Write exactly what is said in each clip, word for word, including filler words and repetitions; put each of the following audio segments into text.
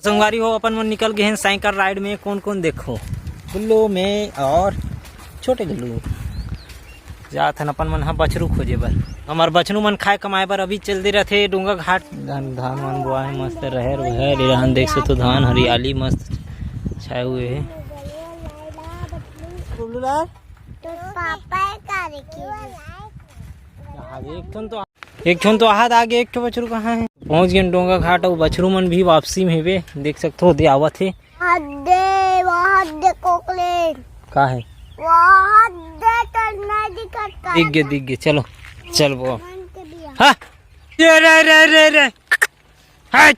संगवारी हो, अपन मन निकल गए हैं साइकिल राइड में। कौन कौन देखो, गुल्लू, मैं और छोटे गुल्लू। जात हन अपन मन ह बछरू खोजे बर। हमर बछरू मन खाए कमाए बर अभी चल दे रथे डोंगा घाट। धान, धान वान बोआ है मस्त, रहर वहर, ये रहन देख सकते हो, धान हरियाली मस्त छाए हुए है। तो पापा का देखिए। एक ठन तो, एक ठन तो आहत आगे, एक ठो बछरू कहाँ है? पहुँच गए डोंगा घाट, अउ बछरू मन भी वापसी में हेबे, देख सकते हो, दे आवत है। हद दे, वहाँ दे कोकलेन। का है? वहाँ दे करना दिक्कत का दिख गए, है। दिख गए, चलो, चल वो। मन के दिया। हाँ। रे, रे, रे, रे, रे। हट।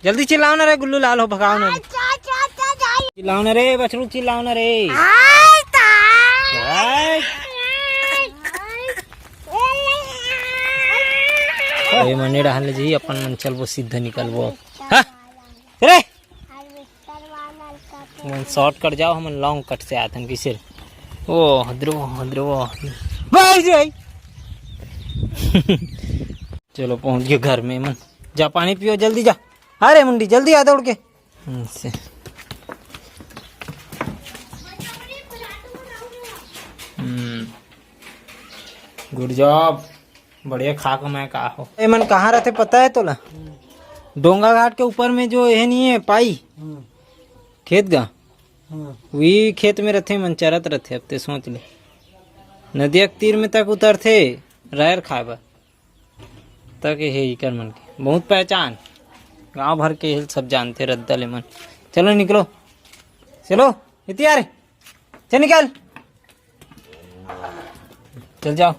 जल्दी चिल्लाओ ना रे, गुल्लू लाल हो, भगाओ ना रे। अच्छा, अच्छा, अच्छा, जाइए। चिल्लाओ ना रे, बछरू चिल्लाओ ना रे। आय, ता। आय। ए मने रहल जी, अपन मन चलबो, सीधा निकलबो। हाँ? रे। मन शॉर्टकट जाओ, हमन लॉन्ग कट से आथन, किसे? ओ, हदरो, हदरो। भाई जी, भाई। चलो, पहुंच गए घर में। मन जा, पानी पियो, जल्दी जा। अरे मुंडी, जल्दी आ दौड़ के। हम्म, से। हम्म। गुड जॉब। बढ़िया खा के मैं का हो। ए मन कहाँ रहते पता है तोला? डोंगा घाट के ऊपर में जो ये नहीं है पाई? हम्म। खेत गा? हम्म। वही खेत में रहते मन, चरत रहते। अब ते सोच ले, नदिया के तीर में तक उतरते रहर खाए बर। तक हे इकर मन के बहुत पहचान, गांव भर के सब जानते रद्दा ले मन। चलो निकलो, चलो इतिया रे, चल निकल, चल जाओ।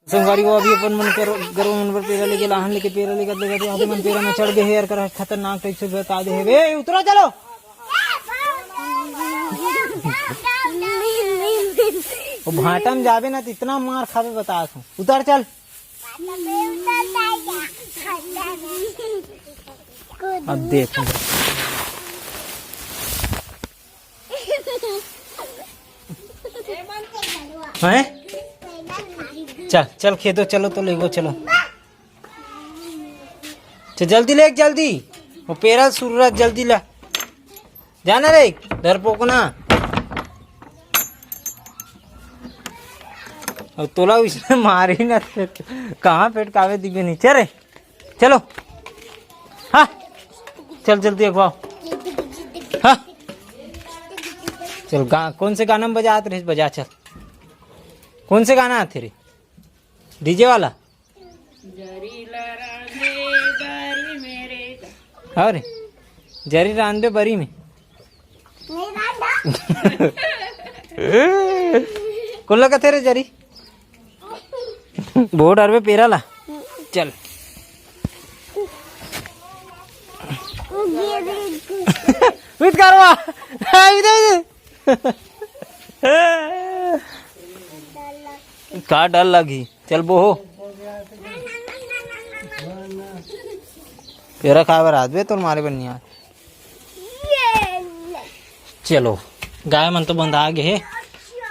संगवारी हो, अभी अपन मन के गरवा मन बर पेरा लेके लाहन लेके पेरा लेके लेके आते मन पेरा में चढ़ गए हे यार, कर खतरनाक टाइप से बता दे हे बे, उतरो चलो। वो भाटा में जाबे ना तो इतना मार खाबे बता, उतर चल। अब देख। हैं? चल चल खेतो चलो तो लेगो चलो। चल जल्दी ले जल्दी। वो पेरा सुरुरा जल्दी ला। जाना रे डरपोकना। अब तोला उसने मारी ना। कहाँ पेट कावे दिखे नहीं। चल रे। चलो। हाँ। चल जल्दी एक बार। हाँ। चल गा-, कौन से गाना में बजात रहे? बजा चल। कौन से गाना आते रे? डीजे वाला? अरे जरी रांधे बरी में। कोन लगा तेरे जरी? बहुत डरबे पेरा ला। चल। उत करवा। का डर लगी? चल बोहो। पेरा खाए बर आदबे तोर मारे बर नहीं आ। चलो गाय मन तो बंधा गे हे।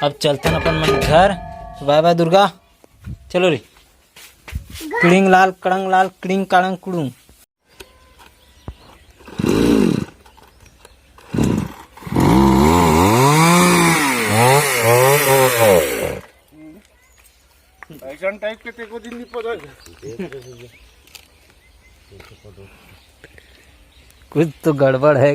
अब चलथन अपन मन घर। बाय बाय दुर्गा। चलो रे। किड़िंग लाल कड़ंग लाल किड़िंग काड़ंग कुड़ुंग। ऐसा टाइप के तेको दिन नहीं पता। कुछ तो गड़बड़ है।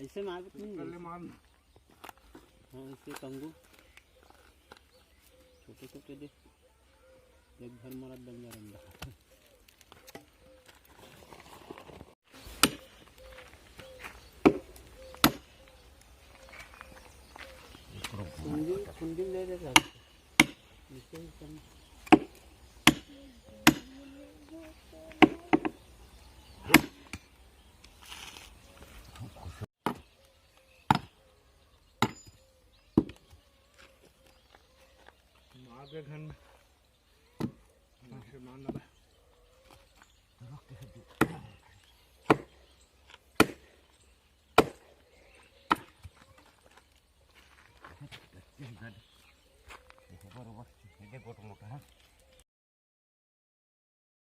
ऐसे मार के नहीं। हाँ, इसके कंगू छोटे छोटे दे, एक भर मरत बन जा रहा। कुंडी, कुंडी ले ले जा। मार दे घर में। मार दे, मार दे।